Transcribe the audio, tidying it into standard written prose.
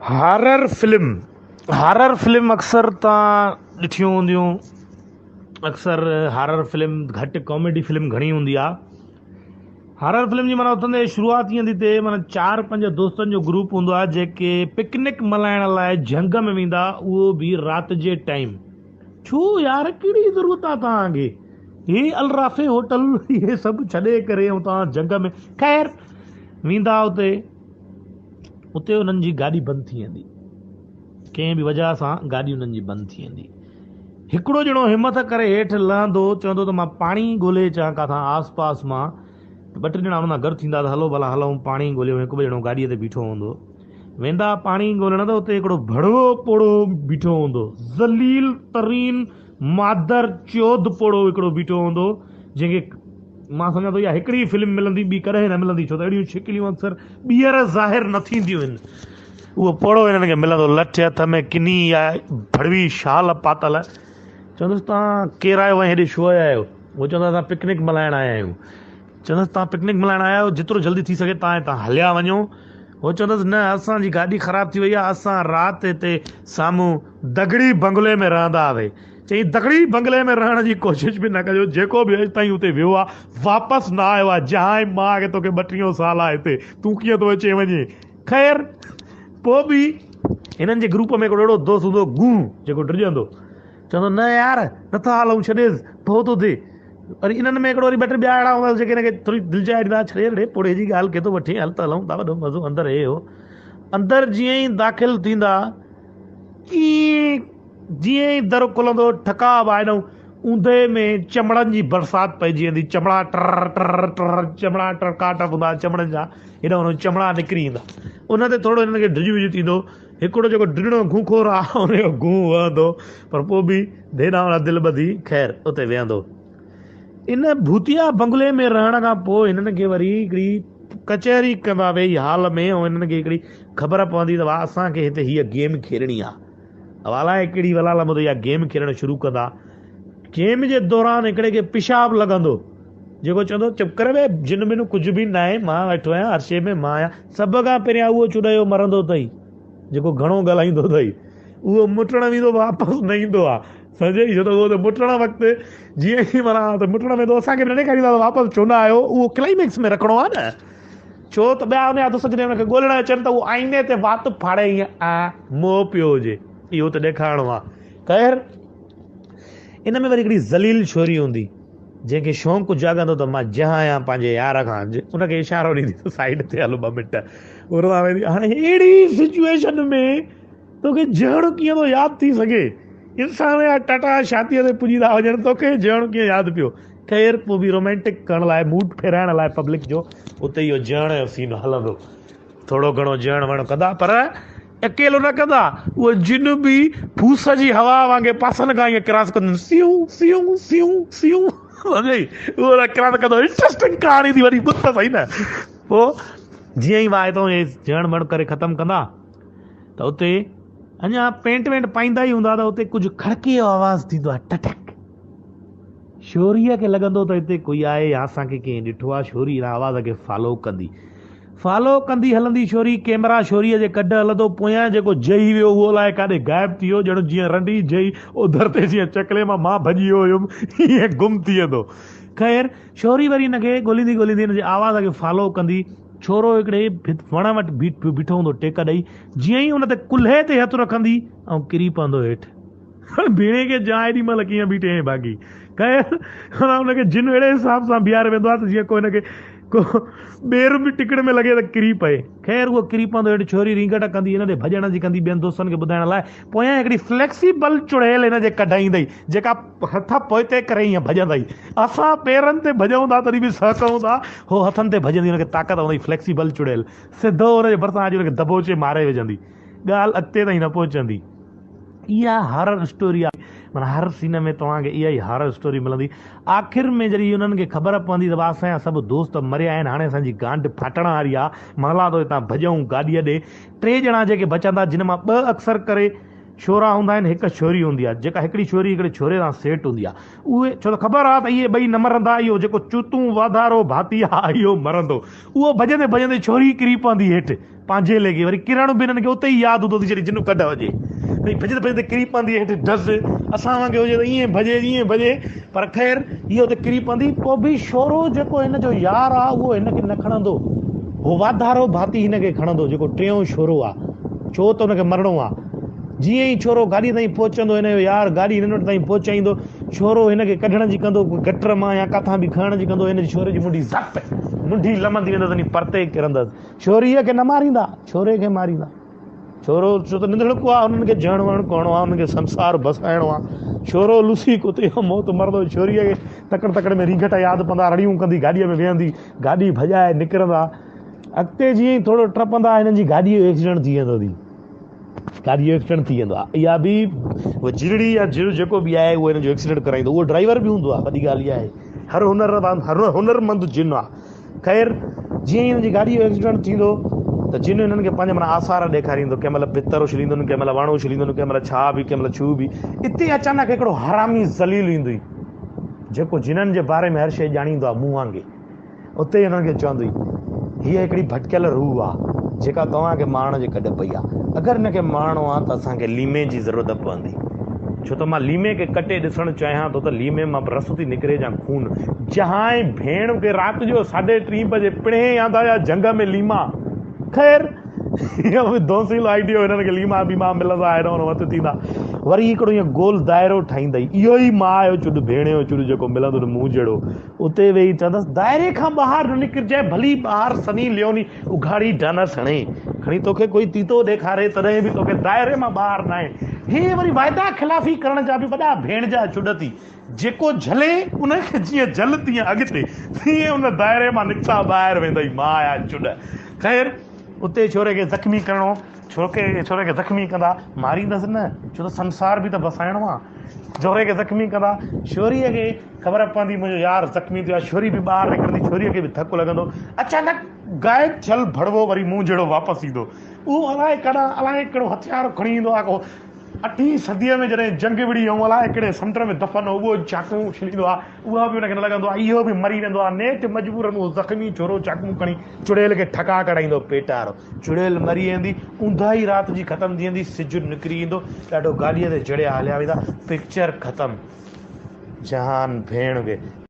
Horror film, horror film اڪثر توهان ڏٺيون هونديون اڪثر هارر فلم گهٽ ڪاميڊي فلم گهڻي هوندي آهي هارر فلم جي معنيٰ اٿندي شروعات ائين ٿي ٿئي معنيٰ چار پنج دوستن جو گروپ هوندو آهي جيڪي پڪنڪ ملهائڻ لاء جهنگ ۾ ويندا اهو به رات جي ٽائيم ڇو يار ڪهڙي ضرورت آهي توهان کي هي الرافع هوٽل اهي سڀ ڇڏي ڪري ۽ توهان جهنگ ۾ خير ويندا اتي اتي انهن جي گاڏي بند ٿي ويندي. ڪنهن به وجهه سان گاڏي انهن جي بند ٿي ويندي. هڪڙو ڄڻو همٿ ڪري هيٺ لهندو، چوندو ته مان پاڻي ڳولي اچان ڪاٿان آس پاس مان. ته ٻه ٽي ڄڻا ان سان گڏ ٿيندا ته هلو ڀلا هلون پاڻي ڳوليون. هڪ ٻه ڄڻو گاڏيء تي بيٺو هوندو. ويندا پاڻي ڳولڻ ته اتي هڪڙو ڀڙوو پوڙهو بيٺو هوندو. ذليل ترين مادر چود پوڙهو هڪڙو بيٺو هوندو، جنهن کي مان سمجهان ٿو اها هڪڙي ئي فلم ملندي ٻي ڪڏهن نه ملندي ڇو ته اهڙيون شڪليون اڪثر ٻيهر ظاهر نه ٿينديون آهن. اهو پوڙهو هنن کي ملندو لٺ هٿ ۾ ڪني يا ڀڙوي شال پاتل. چوندس توهان ڪير آهيو ۽ هيڏي ڇو آيا آهيو؟ هو چوندو اسان پڪنڪ ملهائڻ آيا آهيون. چوندس توهان پڪنڪ ملهائڻ آيا آهيو جيترو جلدي ٿي سگهي توهان هتان هليا وڃو. هو چوندس نه اسان جي گاڏي خراب ٿي وئي آهي اسان رات هتي سامهون دگڙي بنگلي ۾ رهندا هئاسين. چيائين دگڙي بنگلي ۾ رهڻ جي ڪوشش به نه ڪجو، جيڪو به اڄ تائين اتي ويو آ، واپس نه آيو آ، جهانء ماء کي توکي ٻٽيهون سال آ هتي، تون ڪيئن ٿو اچين وڃين؟ خير پوء به هنن جي گروپ ۾ هڪڙو اهڙو دوست هوندو هو گونهه جيڪو ڊڄندو چوندو نه يار نٿا هلون ڇڏيس ڀؤ ٿو ٿئي. وري انهن ۾ هڪڙو وري ٻه ٽي ٻيا اهڙا هوندا جيڪي هن کي ٿوري دلجاء ڏيندا ڇڏي ڙي پوڙهي جي ڳالهه کي ٿو وٺين هل ته هلون ٿا وڏو مزو اندر هي هو. اندر جيئن ئي داخل ٿيندا تيئن جيئن ئي در کلندو، ٺڪاء وائڙو اوندهه ۾ چمڙن جي برسات پئجي ويندي، چمڙا ٽر ٽر ٽر چمڙا ٽرڪاٽ هوندا چمڙن جا، هيڏانهن هوڏانهن چمڙا نڪري ايندا. ان تي ٿورو هنن کي ڊڄ وڄ ٿيندو. هڪڙو جيڪو ڊڄڻو گونخور آ، ان جو گون وهندو، پر پوء به هيڏانهن هوڏانهن دل ٻڌي خير اتي ويهندو. ان ڀوتيا بنگلي ۾ رهڻ کان پوء هنن کي وري هڪڙي ڪچهري ڪندا ويهي هال ۾ ۽ هنن کي هڪڙي خبر پوندي ته واهه اسان کي هتي هيء گيم کيڏڻي آ. الائي ڪهڙي ولال مدو اها گيم کيڏڻ شروع ڪندا. گيم جي دوران هڪڙي کي پيشاب لڳندو جيڪو چوندو چپ ڪر وي جن بن ڪجهه به ناهي مان ويٺو آهيان هر شيء ۾ مان آهيان. سڀ کان پهريان اهو چڏيو مرندو اٿئي جيڪو گهڻو ڳالهائيندو اٿئي اهو مٽڻ ويندو واپس نه ايندو آهي سمجهئي ڇو ته اهو ته مٽڻ وقت جيئن ئي معنيٰ ته مٽڻ ويندو اسان کي به نه ڏيکاريندا ته واپس ڇو نه آيو اهو ڪلائميڪس ۾ رکڻو آهي نه. ڇو ته ٻيا ان جا دوست جڏهن ان کي ڳولڻ اچن ته اهو آئيني تي وات ڦاڙي ائين آ موهه پيو هجي. اهو ته ڏيکارڻو آ. خير ان ۾ وري هڪڙي ذليل ڇوري هوندي جنهن کي شونق جاڳندو ته مان جهايان پنهنجي يار کان ان کي اشارو ڏيندي ته سائيڊ تي هل ٻه منٽ ان سان ويندي هاڻي اهڙي سچوئيشن ۾ توکي جهڻ ڪيئن ٿو ياد ٿي سگهي انسان جا ٽٽا ڇاتيء تي پڄي ٿا وڃن توکي جهڻ ڪيئن ياد پيو خير پوء به رومانٽڪ ڪرڻ لاء موڊ ڦيرائڻ لاء پبلڪ جو اتي اهو جهڻ جو سين هلندو. ٿورو گهڻو جهڻ وڻ ڪندا پر اڪيلو نه ڪندا. اهو جن به ڦوس جي هوا وانگي پاسن کان ائين ڪراس ڪندو سيون سيون سيون سيون سمجهئي اهو نه ڪراس ڪندو انٽرسٽنگ ڪهاڻي ٿي وري ٻڌ ته سهي نه پوء جيئن ئي واهي تون جهڻ وڻ ڪري ختم ڪندا ته اتي اڃا پينٽ وينٽ پائيندا ئي هوندا ته اتي ڪجهه کڙڪي جو آواز ٿيندو آهي ٽٽڪ شوريء کي لڳندو ته هتي ڪوئي آهي يا اسان کي ڪنهن ڏٺو آهي. شوري ان آواز کي فالو ڪندي. فالو ڪندي هلندي شوري، ڪئميرا شوريء جي ڪڍ هلندو، پويان جيڪو جهي ويو اهو الائي ڪاڏي غائب ٿي ويو، ڄڻ جيئن رنڊي جهي اوڌر تي جيئن چڪلي مان مان ڀڄي ويو هيم ايئن گم ٿي ويندو. خير شوري وري هن کي ڳوليندي ڳوليندي هن جي آواز کي فالو ڪندي ڇورو هڪڙي وڻ وٽ بيٺو هوندو ٽيڪ ڏئي، جيئن ئي ان تي ڪلهي تي هٿ رکندي ۽ ڪري پوندو هيٺ. ڀيڻي کي جان ايڏي مهل ڪيئن بيٺي آهين باقي خير ان کي جن اهڙي حساب سان بيهاري ويندو آهي ته جيئن ڪو هن کي ڪو ٻير به ٽڪڙ ۾ لڳي ته ڪري پئي. خير اهو ڪري پوندو هيٺ ڇوري رينگٽ ڪندي هن ڏي ڀڄڻ جي ڪندي ٻين دوستن کي ٻڌائڻ لاء پويان هڪڙي فليڪسيبل چڙيل هن جي ڪڍ ايندئي جيڪا هٿ پوئتي ڪري ائين ڀڄندئي اسان پيرن تي ڀڄون ٿا تڏهن به سهڪون ٿا هو هٿن تي ڀڄندي هن کي طاقت هوندئي فليڪسيبل چڙيل سڌو هن جي ڀرسان اچي هن کي دبوچي ماري وجهندي ڳالهه اڳتي تائين نه پهچندي. اها هارر اسٽوري آهي معنيٰ هر سين ۾ توهان کي اها ئي هارر اسٽوري ملندي. آخر ۾ جڏهن انهن کي خبر پوندي ته اسان جا سڀ دوست مريا آهن هاڻي اسان جي گانڊ ڦاٽڻ واري آهي مهلا ٿو هتان ڀڄون گاڏيء ڏي. ٽي ڄڻا جيڪي بچندا جن مان ٻه اڪثر ڪري ڇورا هوندا آهن هڪ ڇوري هوندي آهي جيڪا هڪڙي ڇوري هڪڙي ڇوري سان سيٽ هوندي آهي اهي ڇو ته خبر آهي ته اهي ٻئي نه مرندا اهو جيڪو چوتون واڌارو ڀاتي آهي اهو مرندو اهو ڀڄندي ڀڄندي ڇوري ڪري پوندي هيٺ پنهنجي ليکي وري ڪرڻ به هنن کي اتي ئي ياد هوندو ته جڏهن جن ڪڍ هجي وري ڀڄندي ڀڄندي ڪري پوندي هيٺ ڊز اسان وانگي هجي ته ائين ڀڄي ائين ڀڄي پر خير اهو اتي ڪري پوندي پوء به شورو جيڪو هن جو يار آهي اهو هن کي نه کڻندو هو واڌارو ڀاتي هن کي کڻندو جيڪو ٽيون شورو آهي ڇو ته هن کي مرڻو آهي جيئن ئي ڇورو گاڏي تائين پهچندو هن جو يار گاڏي هنن وٽ تائين پهچائيندو ڇورو هن کي ڪڍڻ جي ڪندو گٽر مان يا ڪاٿان به کڻڻ جي ڪندو هن جي ڇوري جي منڍي زپ منڍي لمندي ويندس وڃي پرتي ڪرندس ڇوريء کي نه ماريندا ڇوري کي ماريندا ڇورو ڇو ته ننڌڻڪو آهي هنن کي جهڻ وڻ ڪرڻو آهي هنن کي سنسار بسائڻو آهي ڇورو لسي ڪتي جو موت مرندو ڇوريء کي تڪڙ تڪڙ ۾ رينگٽ ياد پوندا رڙيون ڪندي گاڏيء ۾ ويهندي گاڏي ڀڄائي نڪرندا اڳتي جيئن ئي ٿورو ٽپندا هنن جي گاڏيء جو ايڪسيڊنٽ ٿي ويندو ٿي گاڏيء جو ايڪسيڊنٽ ٿي ويندو آهي اها به جرڙي يا جر جيڪو به آهي اهو هن جو ايڪسيڊنٽ ڪرائيندو اهو ڊرائيور به هوندو آهي وڏي ڳالهه اها آهي هر هنر هر هنرمند جن آهي خير جيئن ئي هن جي گاڏيء جو ايڪسيڊنٽ ٿيندو ته جن هنن کي پنهنجا معنيٰ آثار ڏيکاريندو ڪنهن مهل ڀتر اڇليندن ڪنهن مهل وڻ اڇليندن ڪنهن مهل ڇا به ڪنهن مهل ڇو به اتي اچانڪ هڪڙو حرامي ذليل ايندو ئي جيڪو جنن جي باري ۾ هر شيء ڄاڻيندو آهي مون وانگي اتي ئي هنن کي چوندو ئي هيء هڪڙي ڀٽڪيل روح آ، جيڪا توهان کي مارڻ جي ڪڍ پئي آ. اگر هن کي مارڻو آ ته اسان کي ليمي جي ضرورت پوندي. ڇو ته مان ليمي کي ڪٽي ڏسڻ چاهيان ٿو ته ليمي مان رس ٿي نڪري يا خون. جهانء ڀيڻ کي رات جو ساڍي ٽين بجي پڻهين آندا يا جهنگ ۾ ليما. خير، اهو به ڌونسيلو آئيڊيو هنن کي ليما بيما ملندا هيڏو هوڏو هٿ ٿيندا. وري هڪڙو ائين گول دائرو ٺاهيندئي. اهو ئي ماء جو چڏ ڀيڻ جو چڏ جيڪو ملندو مون جهڙو. اتي ويهي چوندس، دائري کان ٻاهر نه نڪرجانء، ڀلي ٻاهر سني ليوني اگهاڙي ڊانس هڻي، کڻي توکي ڪوئي تيتو ڏيکاري، تڏهن به توکي دائري مان ٻاهر ناهي. هي وري وعده خلافي ڪرڻ جا به وڏا ڀيڻ جا چڏ ٿي. جيڪو جهلي، ان کي جيئن جهل تيئن اڳتي، تيئن ان دائري مان نڪتا ٻاهر ويندئي، ماء جا چڏ. خير، اتي ڇوري کي زخمي ڪرڻو، ڇوري کي زخمي ڪندا، ماريندس نه، ڇو ته سنسار به ته بسائڻو آ. ڇوري کي زخمي ڪندا، ڇوريء کي خبر پوندي منهنجو يار زخمي ٿيو آهي، ڇوري به ٻاهر نڪرندي، ڇوريء کي به ڌڪ لڳندو، اچانڪ غائب ٿيل ڀڙوو وري مون جهڙو واپس ايندو، اهو الائي ڪڏهن الائي ڪهڙو هٿيار کڻي ايندو آهي، ڪو اٺين صديء ۾ جڏهن جنگ وڙهي ۽ الائي ڪهڙي سمنڊ ۾ دفن هو اهو چاقون اڇليندو آهي، اها به ان کي نه لڳندو آهي، اهو به مري ويندو آهي، نيٺ مجبورن اهو زخمي ڇورو چاقون کڻي چڙيل کي ٺڪاء ڪڍائيندو پيٽ وارو چڙيل مري ويندي، اونداهي رات جي ختم ٿي ويندي، سج نڪري ايندو، ڏاڍو گاڏيء تي چڙهيا هليا ويندا، پڪچر ختم. جهان ڀيڻ کي